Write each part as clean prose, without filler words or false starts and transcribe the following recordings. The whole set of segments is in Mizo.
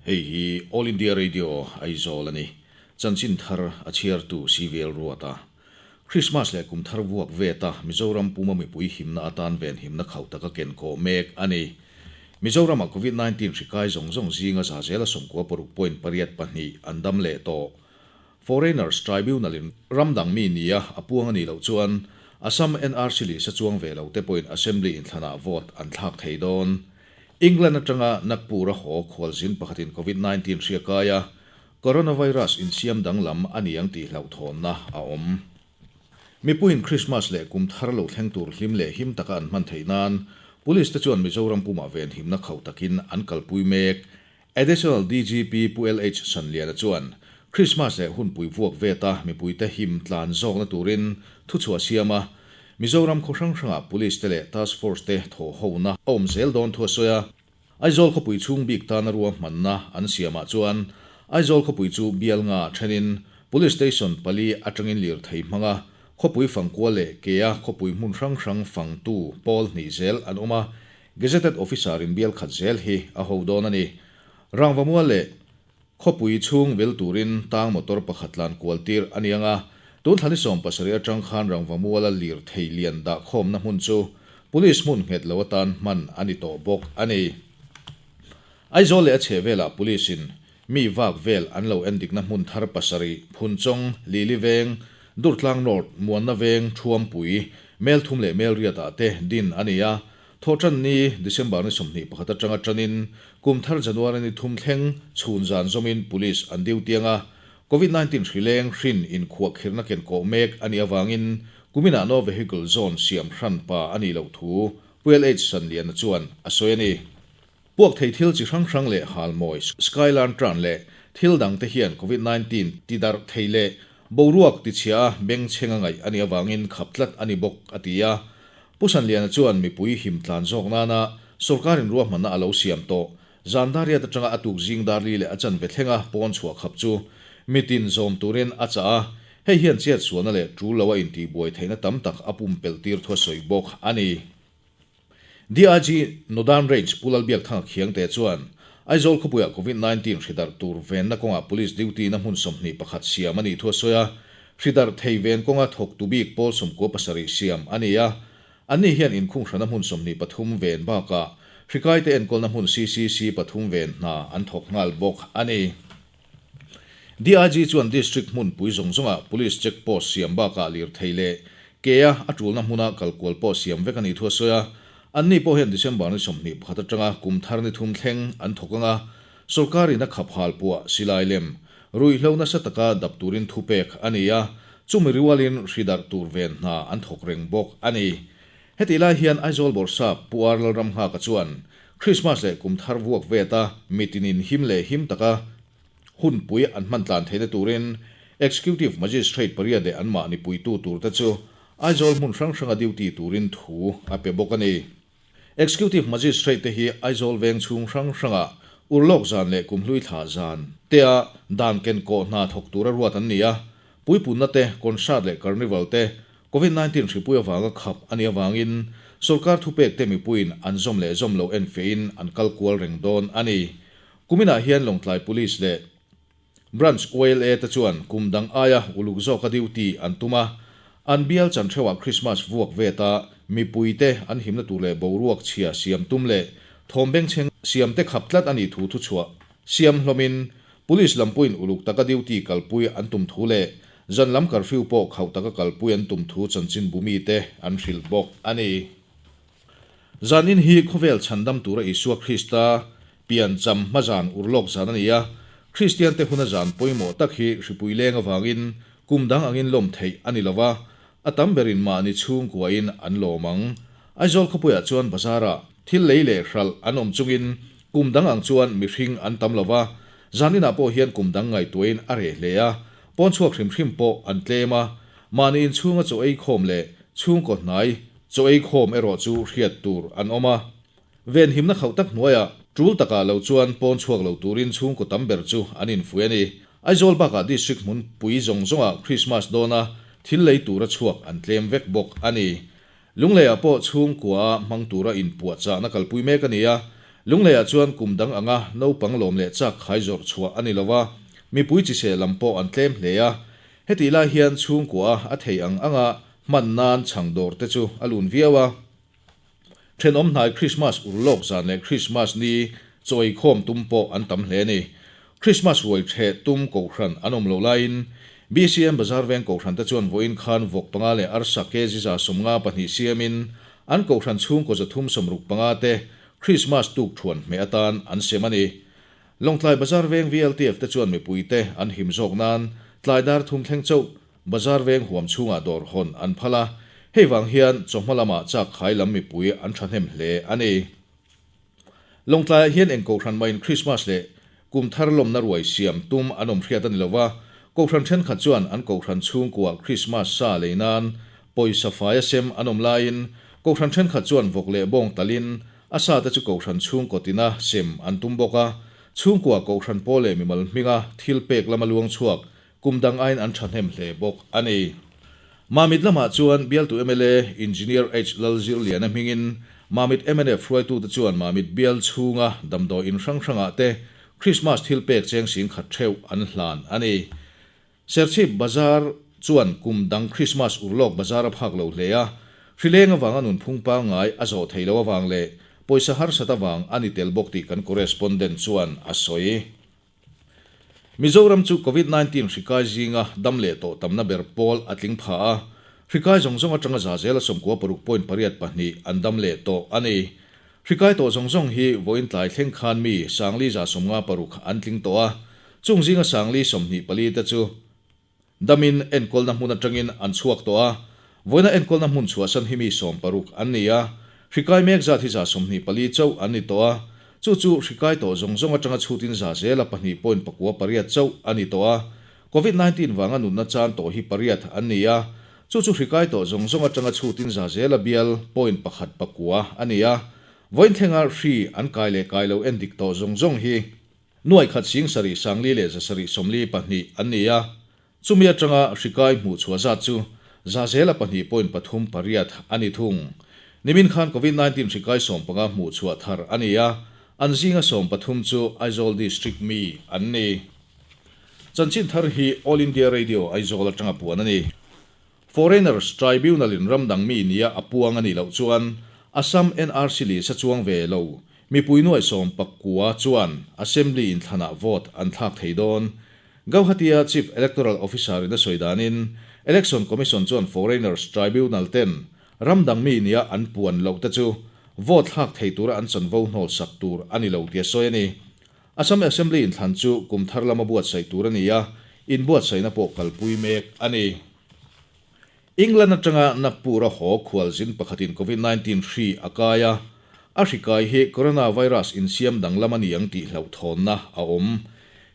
Hei hi All India Radio Aizawl a ni. Chanchin thar a chhiartu CVL Ruata. Krismas leh kum thar vuak veta Mizoram puma mipui himna atan venhimna khauh taka ken kawh mek a ni. Mizorama Covid 19 hri kai zawng zawng zinga za zela 96.82 an dam leh tawh. Foreigners Tribunal-in ram dang mi nia a puang a nih loh chuan Assam NRC lisa chuang ve lo te pawhin Assembly inthlanah vote an thlak thei dawn. England atanga Nagpur-a haw khualzin pakhatin Covid 19 hria kai a, coronavirus insiam danglam a ni ang tih hlauhthawnna a awm. Mipuiin Krismas leh kum thar lo thleng tur hlim leh him taka an hman theih nan Police te chuan Mizoram pumah venhimna khauh takin an kalpui mek. Additional DGP Pu LH Sanliana chuan Krismas leh hunpui vuak veta mipuite him tlan zawkna turin thuchhuah siam a, Mizoram khaw hrang hrangah Police te leh Task Force te thawhhona a awm zel dawn thu a sawi a. Aizawl khawpui chhung bik tana ruahmanna an siamah chuan Aizawl khawpui chu bial nga thenin Police Station pali atangin lirthei hmanga khawpui fangkua leh kea khawpui hmun hrang hrang fangtu pawl hnih zel an awm a, Gazetted Officer in bial khat zel hi a ho dawn a ni. Rangvamual leh khawpui chhung vil turin tang motor pakhat tlan kual tir a ni ang a, tun thla ni 70 atang khan Rangvamuala lirthei lian dah khawmna hmun chu Police hmun nghet lo atan hman a ni tawh bawk a ni. Aizawl leh a chheh velah Police in mi vak vel an lo endikna hmun thar pasarih, Phunchawng, Lili Veng, Durtlang North, Muanna Veng, Thuampui, Melthum leh Melriatah te din a ni a, Thawhṭan ni, December ni 21 aṭanga ṭanin kum thar January ni thum thleng chhun zan zawmin Police an duty anga Covid 19 hri leng hrin inkhuahkhirhna ken kawh mek a nih avangin kuminah no vehicle zone siam hran pa a nih loh thu Pu LH Sanliana chuan a sawi a ni. Puak thei thil chi hrang hrang leh halmawi, skylantrn leh thil dang te hian Covid 19 tidarh thei leh boruak tichhia a bengchheng a ngaih a nih avangin khap tlat a ni bawk, a ti a. Pu Sanliana chuan mipui him tlan zawk nana sorkarin ruahmanna a lo siam tawh zan dariat atanga a tuk zing darli leh a chanve thlenga pawn chhuah khap chu mitin zawm turin a chah a, hei hian chiatsualna leh tul loa intihbuai theihna tam tak a pumpelh tir thu a sawi bawk a ni. DIG Northern Range Pu Lalbiakthanga Khiangte chuan Aizawl khawpuiah Covid 19 hri darh tur venna kawngah Police duty na hmun 21 siam a nih thu a sawi a, hri darh thei ven kawnga thawktu bik pawl 97 siam a ni a. Anni hian inkhung hrana hmun 23 ven bakah hri kaite enkawlna hmun CCC pathum ven hna an thawk nghal bawk a ni. DIG chuan District hmunpui zawng zawngah Police Check Post siam bakah lirthei leh kea a tulna hmuna kalkual pawh siam vek a nih thu a sawi a. Anni pawh hian December ni 21 atanga kum thar ni thum thleng an thawk ang a, sorkarin a khap hal puah silai lem ruihhlo nasa taka dap turin thupek a ni a, chumi riualin hri darh tur ven hna an thawk reng bawk a ni. Hetih lai hian Aizawl Bawrhsap Pu Ar Lalramnghaka chuan Krismas leh kum thar vuak veta mitinin him leh him taka hunpui an hman tlan theihna turin Executive Magistrate pariat leh anmahni puitu turte chu Aizawl hmun hrang hranga duty turin thu a pe bawk a ni. Executive Magistrate te hi Aizawl veng chhung hrang hranga urlawk zan leh kumhlui thla zan tea dan ken kawh hna thawk tura ruat an ni a, puipunna te, concert leh carnival te Covid 19 hripui avanga khap a nih avangin sorkar thupek te mipuiin an zawm leh zawm loh enfeiin an kal kual reng dawn a ni. Kuminah hian Lawngtlai Police leh Branch YLA te chuan kum dang aia uluk zawka duty an tum a, an bial chan theuhah Christmas vuak veta mipuite an himna tur leh boruak chhia siam tum leh thawm bengchheng siam te khap tlat a nih thu thuchhuah siam hlawmin Police lampuiin uluk taka duty kalpui an tum thu leh zan lam curfew pawh khauh taka kalpui an tum thu chanchin bumi te an hrilh bawk a ni. Zanin hi khawvel chhandam tura Isua Krista pian cham hma zan urlawk zan a ni a, Kristian te huna zan pawimawh tak hi hripui leng avangin kum dang angin lawm theih a ni lova, a tam berin mahni chhungkuain an lawm ang. Aizawl khawpuiah chuan bazar-ah thil lei leh hralh an awm chungin kum dang ang chuan mihring an tam lova, zaninah pawh hian kum dang ngaihtuahin a reh hle a, pawn chhuak hrim hrim pawh an tlem a, mahni inchhunga chaw ei khawm leh chhungkaw hnai chaw ei khawm erawh chu hriat tur an awm a. Venhimna khauh tak hnuaiah tul takah lo chuan pawn chhuak lo turin chhungkaw tam ber chu an infuih a ni. Aizawl bakah district hmunpui zawng zawngah Krismas dawna thil lei tura chhuak an tlem vek bawk a ni. Lungleiah pawh chhungkua hmang tura inpuahchahna kalpui mek a ni a, Lungleiah chuan kum dang anga naupang lawm leh chak khai zawrh chhuah a ni lo a, mipui chiseh lam pawh an tlem hle a. Hetih lai hian chhungkua a thei ang anga hman nan chhang dawr te chu a lun viau a. Thenawm hnai Krismas urlawk zan leh Krismas ni chaw eikhawm tum pawh an tam hle a ni. Krismas ruai ṭheh tum kohhran an awm loh laiin BCM Bazar veng kohhran te chuan vawiin khan vawk panga leh arsa kg 52 siamin an kohhran chhungkaw 365 te Krismas tuk ṭhuan hmeh atan an sem a ni. Lawngtlai Bazar veng VLTF te chuan mipuite an him zawk nan tlai dar thum thleng chauh Bazar veng huam chhungah dawr hawn an phal a, hei vang hian chawhma lamah chak khai lam mipui an thahnem hle a ni. Lawngtlaiah hian eng kohhran mahin Krismas leh kum thar lawmna ruai siam tum an awm hriat a ni lova, kohhran thenkhat chuan an kohhran chhungkua Krismas sa lei nan pawisa faia sem an awm laiin kohhran thenkhat chuan vawk leh bawng talin a sa te chu kohhran chhungkaw tina sem an tum bawk a, chhungkua kohhran pawl leh mimal hminga thil pek lama luang chhuak Kum dang aiin an thahnem hle bawk a ni. Mamit lamah chuan bialtu mla Engineer H Lalzirliana hmingin Mamit mnf hruaitute chuan Mamit bial chhunga damdawi in hrang hrangah te Krismas thil pek cheng sing khat theuh an hlan a ni. Serchhip Bazar chuan kum dang Krismas urlawk bazar a phak lo hle a, hrileng avanga nunphung pangngai a zawh theih loh avang leh pawisa harsat avang a ni tel bawk tih kan correspondent chuan a sawi. Mizoram chu Covid 19 hri kai zinga dam leh tawh tamna ber pawl a tling pha a, hri kai zawng zawng atanga za zela 96.82 an dam leh tawh a ni. Hri kai tawh zawng zawng hi vawiin tlai thleng khan mi sangli za 56 an tling tawh a, chung zinga sangli 24 te chu Damin enkawlna hmun atangin an chhuak tawh a, vawiina enkawlna hmun chhuahsan hi mi 16 an ni a, hri kai mek zat hi 24 chauh an ni tawh a, chu chu hri kai tawh zawng zawng atanga chhutin za zela 2.98 chauh a ni tawh a, Covid 19 vanga nunna chan tawh hi pariat an ni a, chu chu hri kai tawh zawng zawng atanga chhutin za zela bial point pakhat pakua a ni a, vawiin thlenga hri an kai leh kai lo endik tawh zawng zawng hi. Nuai khat sing sarih sangli leh zasarih 42 an ni a, chumi atanga hri kai hmuh chhuah zat chu za zela 2.38 a ni thung. Nimin khan Covid 19 hri kai 15 hmuh chhuah thar a ni a, an zinga 13 chu Aizawl District mi an ni. Chanchin thar hi All India Radio Aizawl atanga puan a ni. Foreigners Tribunal in ram dang mi nia a puang a nih loh chuan Assam NRC lisa chuang ve lo mipui nuai sawm pakua chuan Assembly in thlanah vote an thlak thei dawn. Gauhati-a Chief Electoral Officer in a sawi danin Election Commission chuan Foreigners Tribunal ten ram dang mi nia an puan loh te chu vote thlak thei tura an chanvo hnawl sak tur a ni lo tia sawi a ni. Assam Assembly in thlan chu kum thar lama buatsaih tur a ni a, inbuatsaihna pawh kalpui mek a ni. England atanga Nagpur-a haw khualzin pakhatin Covid 19 hri a kai a, a hri kai hi coronavirus insiam danglam a ni ang tih hlauhthawnna a awm.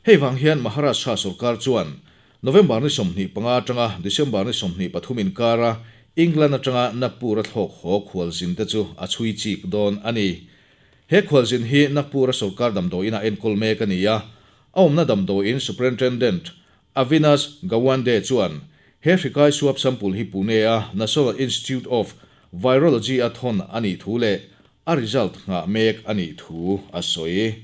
Hei vang hian Maharashtra sorkar chuan November ni 25 atanga December ni 23 inkara England atanga Nagpur-a thlawk haw khualzin te chu a chhui chik dawn a ni. He khualzin hi Nagpur-a sorkar damdawiin a enkawl mek a ni a, a awmna damdawiin Superintendent Avinash Gawande chuan he hri kai swab sample hi Pune-a National Institute of Virology-a thawn a nih thu leh a result nghah mek a nih thu a sawi.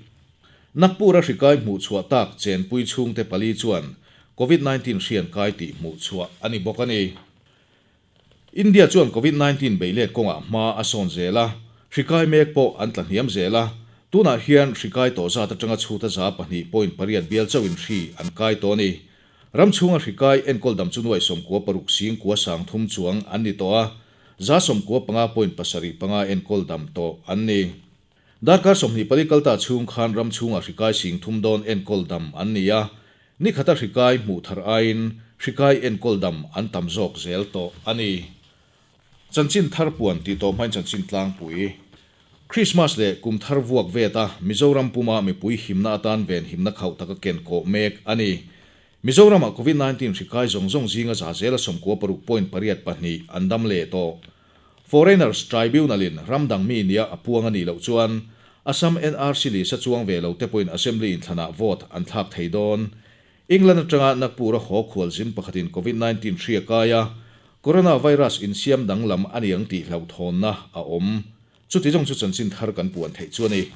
Nagpur-a hri kai hmuh chhuah tak chenpui chhungte pali chuan Covid 19 hrian kai tih hmuh chhuah a ni bawk a ni. India chuan Covid 19 beihlet kawngah hma a sawn zel a, hri kai mek pawh an tla hniam zel a, tunah hian hri kai tawh zat atanga chhuta 2.8 bial chauhin hri an kai tawh a ni. Ram chhunga hri kai enkawl dam chu nuai 96 sing kua sang thum chuang an ni tawh a, 95.75 enkawl dam tawh an ni. Darkar 24 kalta chhung khan ram chhunga hri kai sing thum dawn enkawl dam an ni a, Ni khata hri kai hmuh thar aiin hri kai enkawl dam an tam zawk zel tawh a ni. Chanchin thar puan tih tawh hmain chanchin tlangpui. Krismas leh kum thar vuak vet a Mizoram puma mipui himna atan ven himna khauh taka ken kawh mek a ni. Mizoramah Covid 19 hri kai zawng zawng zinga za zela 96.82 an dam leh tawh. Foreigners Tribunal in ram dang mi nia a puang a nih loh chuan Assam NRC lisa chuang ve lo te pawhin Assembly inthlanah vote an thlak thei dawn. England atanga Nagpur-a haw khualzin pakhatin Covid 19 hri a kai a, coronavirus insiam danglam a ni ang tih hlauhthawnna a awm. Chuti zawng chu chanchin thar kan puan theih chu a ni.